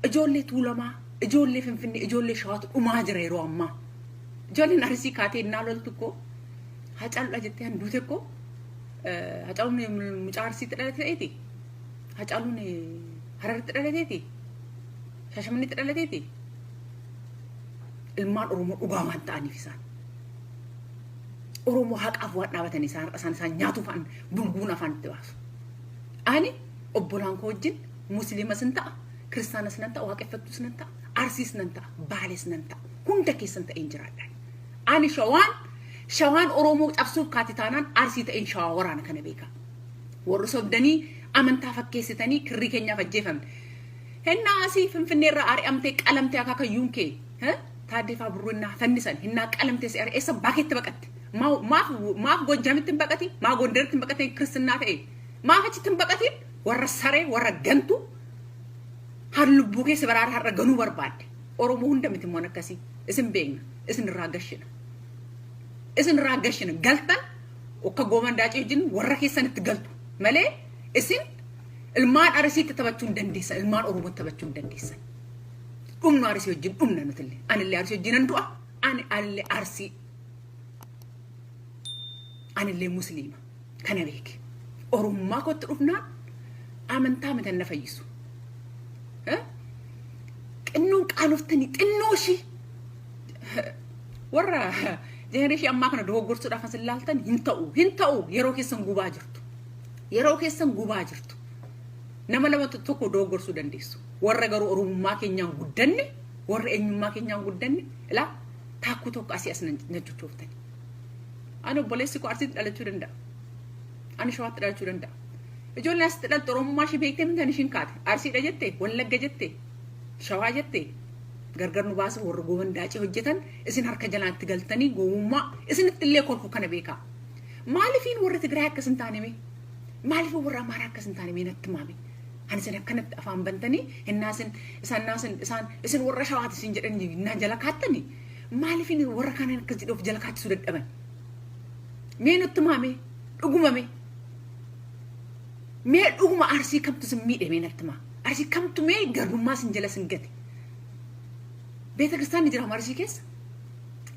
Ijoollee Tuulamaa, ijoollee Finfinnee, ijoollee Shawaatu dhumaa jira yeroo ammaa. Ijoolleen Arsii kaatee innaa loltu koo Hacaaluudha jettee han duute koo Hacaaluun mucaa Arsiitti dhalateeti. Hacaaluun Hararitti dhalateeti. Shaashamanitti dhalateeti. Ilmaan Oromoo dhugaa waan ta'aniif isaan. Oromoo haqaaf waan dhaabatan isaan isaan isaan nyaatuuf an bulguun afaan itti baasu. Ani obbolaan koo wajjin musliimas nan ta'a, kiristaanas nan ta'a, waaqeffattuus nan ta'a, arsiis nan ta'a, baalees nan ta'a. Hunda keessan ta'een jiraadha. Ani shawaan Oromoo cabsuuf kaati taanaan Arsii ta'een Shawaa waraana kana beeka. Warri sobdanii amantaa fakkeessitanii kirrii keenyaaf ajjeefamne. Hennaa asii Finfinnee irraa ari'amtee qalamtee akaakayyuun kee Taaddee faa burruu hinnaa fannisan hinnaa qalamtee si ari'e eessa baakeetti baqatte? Maaf maaf Goojjaamitti hin baqatin? Maa Gondaritti hin baqatin kiristinnaa ta'e? Maaf achitti hin baqatin? Warra saree warra gantu har lubbuu keessa baraara har'a ganuu barbaadde. Oromoo hunda miti immoo akkasii. Isin beekna. Isin irraa gashina. Isin irraa gashina. Galtan akka gooman daacii wajjin warra keessan itti galtu malee isin ilmaan Arsiitti taphachuu hin dandeessan. Ilmaan Oromootti taphachuu hin dandeessan. Dhumnu Arsii wajjin dhumna nutillee. Anillee Arsii wajjin nan du'a. Ani anillee Arsii. Anillee Musliima. Kana beeki. Oromummaa kootti dhufnaan amantaa miti na fayyisu. Xinnoon qaanoftanii xinnoo ishii warra generation ammaa kana dogoggorsuudhaaf as ilaaltan hin ta'u, hin ta'u. Yeroo keessan gubaa jirtu, yeroo keessan gubaa jirtu. Nama lama tokko dogoggorsuu dandeessu. Warra garuu Oromummaa keenyaan guddanne, warra eenyummaa keenyaan guddanne, ilaa taakkuu tokko asii as na chochooftani. Ani obboleessi koo Arsiitti dhalachuu danda'a, ani Shawaatti dhalachuu danda'a. Ijoolleen asitti dhalte Oromummaa ishee beektee miti ishiin kaate. Arsiidha jette, Wallagga jette, Shawaa jette, gargar nu baasa warra gooban daacii hojjetan isin harka jalaatti galtanii gowwummaa isinitti illee kolfu kana beekaa. Maalifiin warri Tigraay akkas hin taane mee? Maaliif warra Amaaraa akkas hin taane mee natti maame? Ani isin akkanatti afaan bantanii hinnaa isin isaan naasin isaan isin warra Shawaati isin jedhan hinnaa jala kaattanii maalifiin warra kaaniin akkas jedhu of jala kaachisuu dadhaban? Mee nutti maame, dhuguma mee? Mee dhuguma Arsii kamtu sin miidhe mee natti maa? Arsii kamtu mee garbummaa sin jala sin gate? Beeta kiristaanni jira Arsii keessa?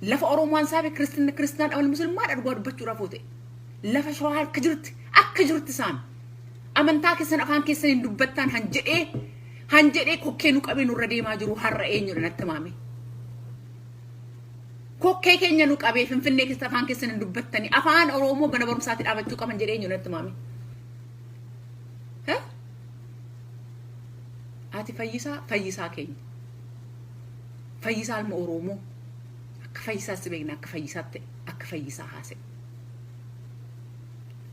Lafa Oromoon saabe kiristinna kiristaan dhaban musliimaa dhugaa dubbachuudhaaf yoo ta'e. Lafa Shawaa akka jirti isaan. Amantaa keessan afaan keessan hin dubbattaan han jedhee kokkee nu qabee nurra deemaa jiru har'a eenyudha natti maame? Kokkee keenya nu qabee Finfinnee keessa afaan keessan hin dubbattanii, afaan Oromoo mana barumsaatti dhaabachuu qaban jedhee eenyu natti maame? Ati Fayyisaa, Fayyisaa keenya. Fayyisaa ilma Oromoo. Akka Fayyisaatti beekna, akka Fayyisaatti, akka Fayyisaa haasa'e.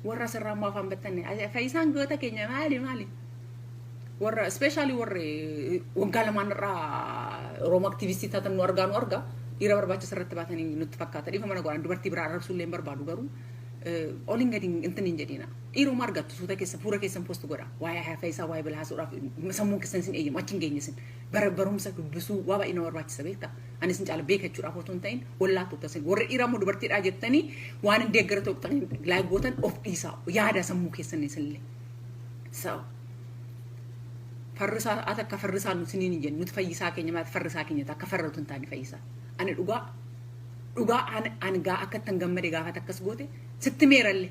Warra asirraa immoo afaan battanne Fayyisaan goota keenya maali maali? Warra especially warri waggaa lamaan irraa Oromoo activist taatan nu argaa nu argaa dhiira barbaachisa irratti baatanii nutti fakkaata. Dhiifa mana godhan, dubartii biraa arrabsuu illee hin barbaadu, garuu oliin gadi intin hin jedhina. Dhiiruma argattu suuta keessa fuura keessan post godha. Waa'ee Fayyisaa, waa'ee bilaa haasuudhaaf sammuun keessan isin eeyyamu achi hin geenye isin. Bara barumsa dubbisuu waa baay'ee nama barbaachisa beektaa. Ani isin caala beeka jechuudhaaf otoo hin ta'in wallaaltota isin. Warri dhiiraa immoo dubartiidhaa jettanii waan hin deeggara ta'u like gootan of dhiisaa, yaada sammuu keessan isinillee. So farrisaa ati akka farrisaa nuti siniin hin jennu, nuti Fayyisaa keenya maal farrisaa keenya akka farra utuu hin taane Fayyisaa. Ani dhugaa dhugaa ani gaa akka ittan gammade gaafata akkas goote sitti meeralle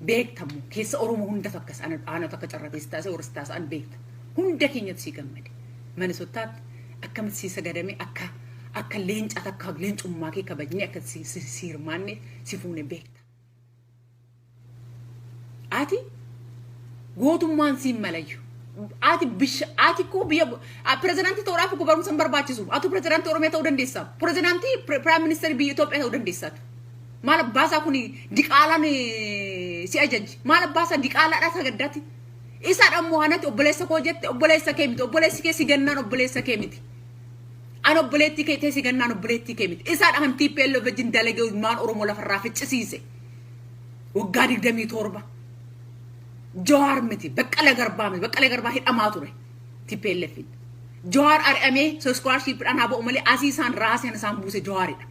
beektamu keessa Oromoo hundatu akkas aanatu akka carratee si taasise warra si taasisan beekta. Hunda keenyatu si gammade. Manisottaatti akkamitti si sagadame, akka leencaa akka leencummaa kee kabajnee akka si hirmaanne si fuune beekta. Ati gootummaan siin malayyu. Ati bisha ati koo biyya pirezidaantii ta'uudhaaf koo barumsa hin barbaachisu. Atu pirezidaantii Oromiyaa ta'uu dandeessa. Pirezidaantii prime minister biyya Itoophiyaa ta'uu dandeessa. Maal abbaasaa kun diqaalaan si ajajji? Maal abbaasaa diqaalaadhaa sagaddaati? Isa dhammoo anatti obboleessa koo jette, obboleessa kee miti. Obboleessi kee si gannaan obboleessa kee miti. An obboleettii kee ta'e si gannaan obboleettii kee miti. Isa dha kan TPLF wajjin dalagee ilmaan Oromoo lafarraa ficcisiise. Waggaa 27. Jawaar miti, Baqqala Garbaa miti. Baqqala Garbaa hidhamaa ture TPLFin. Jawaar ari'amee scholarshipidhaan haa ba'u malee asii isaan raaseen isaan buuse Jawaaridha.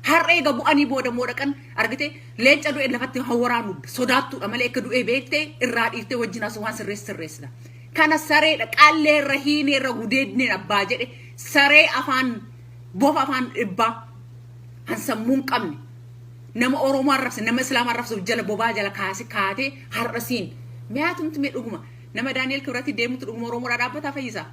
Har'a eega bu'anii booda immoo dhaqan argite leenca du'e lafatti hawwaraanu sodaattuudha malee akka du'e beektee irraa dhiiftee wajjin asuu waan sirreessita. Kana sareedha qaalleerra hiineerra gudeedneen abbaa jedhe saree afaan bofa afaan dhibbaa han sammuu hin qabne nama Oromoo arrabse, nama Islaamaa arrabsuuf jala bobaa jala kaase kaatee har'a siin mi'aatumti. Mee dhuguma nama Daani'el Kibirati deemutu dhuguma Oromoodhaa dhaabbataa fayyisaa?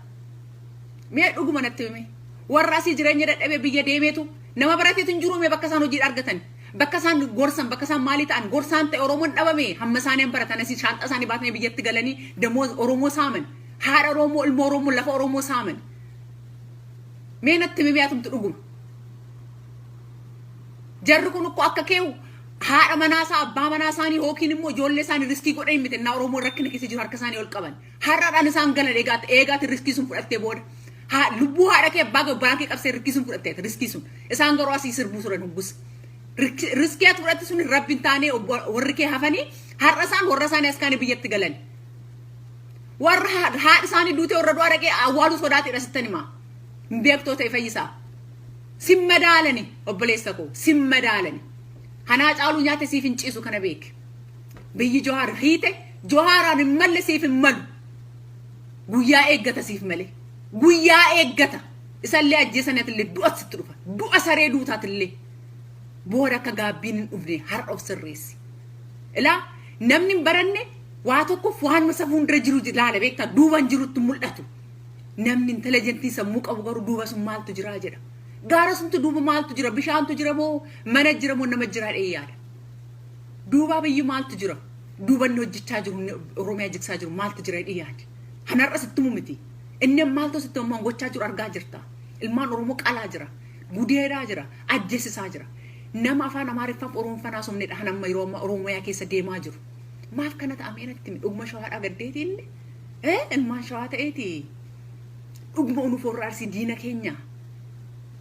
Mee dhuguma natti hime. Warra asii jireenya dadhabee biyya deemeetu nama barateetu hin jiru. Mee bakka isaan hojii argatan, bakka isaan gorsan, bakka isaan maalii ta'an, gorsaan ta'e Oromoon dhabame. Hamma isaanii han baratan asii shaanxaa isaanii baatanii biyyatti galanii damoo Oromoo saaman, haadha Oromoo, ilma Oromoo, lafa Oromoo saaman. Mee natti hime mi'aatumti dhuguma. Jarri kun ukkoo akka keewu haadha manaasaa, abbaa manaa isaanii yookiin immoo ijoollee isaanii risk godhan miti. Innaa Oromoon rakkina keessa jiru harka isaanii ol qaban. Har'aadhaan isaan galan eegaati eegaati risk sun fudhattee booda. Haa lubbuu haadha kee, abbaa kee, obbolaa kee qabsee risk sun fudhattee risk sun. Isaan garuu asii sirbuu turan huggus. Risk ati fudhatte sun rabbi hin taane, warri kee hafanii har'a isaan warra isaanii as kaanii biyyatti galan. Warra haadhi isaanii duutee warra du'aa dhaqee awwaaluu sodaateedha sittan himaa. Hin beektoo ta'e fayyisaa. Sin madaalani, obboleessa koo, sin madaalani. Hanaa caaluu nyaate siif hin ciisu, kana beek. Biyyi Johaar hiite Johaaraan hin malle siif hin malu. Guyyaa eeggata siif malee. Guyyaa eeggata. Isallee ajjeesaniatillee du'a sitti dhufa. Du'a saree duutaatillee. Booda akka gaabbiin hin dhufne har'a of sirreessi. Ilaa, namni hin baranne waa tokkoof waan isa fuuldura jiru ilaala, beektaa, duuban jirutti mul'atu. Namni intelligent sammuu qabu garuu duuba sun maaltu jira jedha. Gaara suntu duuba maaltu jira? Bishaantu jira moo mana jira moo nama jira dhee yaada. Duuba biyyi maaltu jira? Duuba inni hojjechaa jiru, inni Oromiyaa jigsaa jiru maaltu jira dhee yaada. Hanarra sitti miti. Inni maaltu sitti ammaan gochaa jiru argaa jirta. Ilmaan Oromoo qalaa jira. Gudeedaa jira. Ajjeesisaa jira. Nama afaan Amaariffaaf Oromoffaan haasofnedha han amma yeroo ammaa Oromiyaa keessa deemaa jiru. Maaf kana ta'amee natti himi? Dhuguma shawaadhaa gaddeeti inni? Ilmaan shawaa ta'eeti. Dhuguma unuuf warra Arsii diina keenya.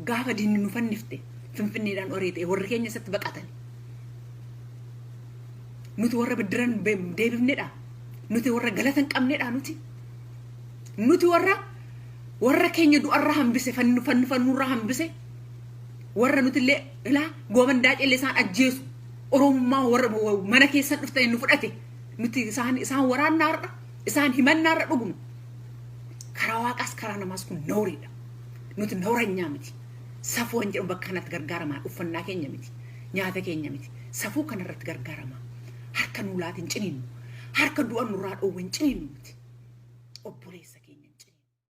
Gaafa diinni nu fannifte Finfinneedhaan oriite warri keenya isatti baqatan. Nuti warra biddiran deebifnedha. Nuti warra galata hin qabnedha nuti. Nuti warra keenya du'arraa hambise, fannu fannu fannurraa hambise. Warra nuti illee ilaa gooban daacillee isaan ajjeesu. Oromummaa warra mana keessan dhuftanii nu fudhate. Nuti isaan waraannaarra, isaan himannaarra dhuguma. Karaa waaqaas karaa namaas kun nooriidha. Nuti nooranyaa miti. Safuu hin jedhamu bakka kanatti gargaaramaa, uffannaa keenya miti. Nyaata keenya miti. Safuu kanarratti gargaaramaa. Harka nuu laatiin ciniinnu. Harka du'a nurraa dhoowwe hin ciniinnu miti. Obboleessa.